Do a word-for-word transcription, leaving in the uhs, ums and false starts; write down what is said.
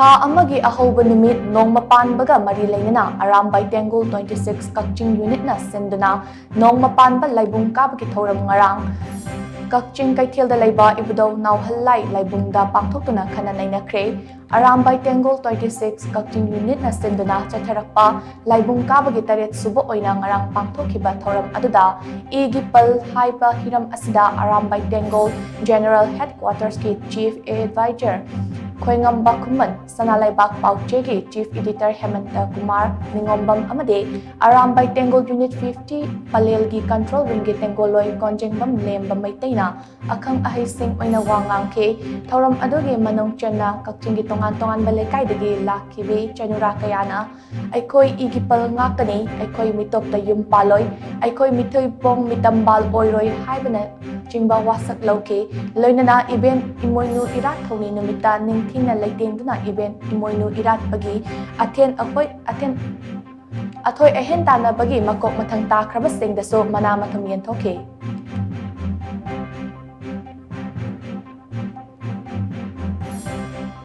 ꯊꯥ ꯑꯃꯒꯤ ꯑꯍꯧꯕ ꯅꯨꯃꯤꯠ ꯅꯣꯡꯃ ꯄꯥꯟꯕꯒ ꯃꯔꯤ ꯂꯩꯅꯅ ꯑꯔꯥꯝꯕꯥꯏ ꯇꯦꯡꯒꯣꯜ twenty six ꯀꯛꯆꯤꯡ unitꯅ ꯁꯤꯟꯗꯨꯅ ꯅꯣꯡꯃ ꯄꯥꯟꯕ ꯂꯥꯏꯕꯨꯡ ꯀꯥꯕꯒꯤ ꯊꯧꯔꯝ ꯉꯔꯥꯡ ꯀꯛꯆꯤꯡ ꯀꯩꯊꯦꯜꯗ ꯂꯩꯕ ꯏꯕꯨꯙꯧ ꯅꯥꯎꯍꯜꯂꯥꯏ ꯂꯥꯏꯕꯨꯡꯗ ꯄꯥꯡꯊꯣꯛꯇꯨꯅ ꯈꯟꯅ ꯅꯩꯅꯈ꯭ꯔꯦ꯫ ꯑꯔꯥꯝꯕꯥꯏ ꯇꯦꯡꯒꯣꯜ twenty six ꯀꯛꯆꯤꯡ unitꯅ ꯁꯤꯟꯗꯨꯅ ꯆꯠꯊꯔꯛꯄ ꯂꯥꯏꯕꯨꯡ ꯀꯥꯕꯒꯤ ꯇꯔꯦꯠ ꯁꯨꯕ ꯑꯣꯏꯅ ꯉꯔꯥꯡ ꯄꯥꯡꯊꯣꯛꯈꯤꯕ ꯊꯧꯔꯝ ꯑꯗꯨꯗ ꯏꯒꯤ ꯄꯜ ꯍꯥꯏꯕ ꯍꯤꯔꯝ ꯑꯁꯤꯗ ꯑꯔꯥꯝꯕꯥꯏ ꯇꯦꯡꯒꯣꯜ General Headquartersꯀꯤ Chief Advisor ꯈꯣꯏꯉꯝꯕ ꯈꯨꯃꯟ, ꯁꯅꯥꯂꯩꯕꯥꯛ ꯄꯥꯎꯆꯦꯒꯤ Chief Editor ꯍꯦꯃꯟꯇ ꯀꯨꯃꯥꯔ ꯅꯤꯉꯣꯝꯕꯝ ꯑꯃꯗꯤ ꯑꯔꯥꯝꯕꯥꯏ ꯇꯦꯡꯒꯣꯜ Unit fifty ꯄꯂꯦꯜꯒꯤ Control Roomꯒꯤ ꯇꯦꯡꯒꯣꯜꯂꯣꯏ ꯀꯣꯟꯖꯦꯡꯕꯝ ꯂꯦꯝꯕ ꯃꯩꯇꯩꯅ ꯑꯈꯪ ꯑꯍꯩꯁꯤꯡ ꯑꯣꯏꯅ ꯋꯥ ꯉꯥꯡꯈꯤ꯫ ꯊꯧꯔꯝ ꯑꯗꯨꯒꯤ ꯃꯅꯨꯡ ꯆꯟꯅ ꯀꯛꯆꯤꯡꯒꯤ ꯇꯣꯉꯥꯟ ꯇꯣꯉꯥꯟꯕ ꯂꯩꯀꯥꯏꯗꯒꯤ ꯂꯥꯛꯈꯤꯕꯤ ꯆꯅꯨꯔꯥ ꯀꯌꯥꯅ "ꯑꯩꯈꯣꯏ ꯏꯒꯤ ꯄꯜ ꯉꯥꯛꯀꯅꯤ, ꯑꯩꯈꯣꯏ ꯃꯤꯇꯣꯞꯇ ꯌꯨꯝ ꯄꯥꯜꯂꯣꯏ, ꯑꯩꯈꯣꯏ ꯃꯤꯊꯣꯏꯄꯣꯡ ꯃꯤꯇꯝꯕꯥꯜ ꯑꯣꯏꯔꯣꯏ" ꯍꯥꯏꯕꯅ ꯆꯤꯡꯕ ꯋꯥꯁꯛ ꯂꯧꯈꯤ꯫ ꯂꯣꯏꯅꯅ ꯏꯕꯦꯟ ꯏꯃꯣꯏꯅꯨ ꯏꯔꯥꯠ ꯊꯧꯅꯤ ꯅꯨꯃꯤꯠꯇ ꯅꯤꯡꯊꯤꯅ ꯂꯩꯇꯦꯡꯗꯨꯅ ꯏꯕꯦꯟ ꯏꯃꯣꯏꯅꯨ ꯏꯔꯥꯠꯄꯒꯤ ꯑꯊꯦꯟ ꯑꯍꯣꯏ ꯑꯊꯦꯟ ꯑꯊꯣꯏ ꯑꯍꯦꯟ ꯇꯥꯟꯅꯕꯒꯤ ꯃꯀꯣꯛ ꯃꯊꯪ ꯇꯥꯈ꯭ꯔꯕꯁꯤꯡꯗꯁꯨ ꯃꯅꯥ ꯃꯊꯨꯝ ꯌꯦꯟꯊꯣꯛꯈꯤ꯫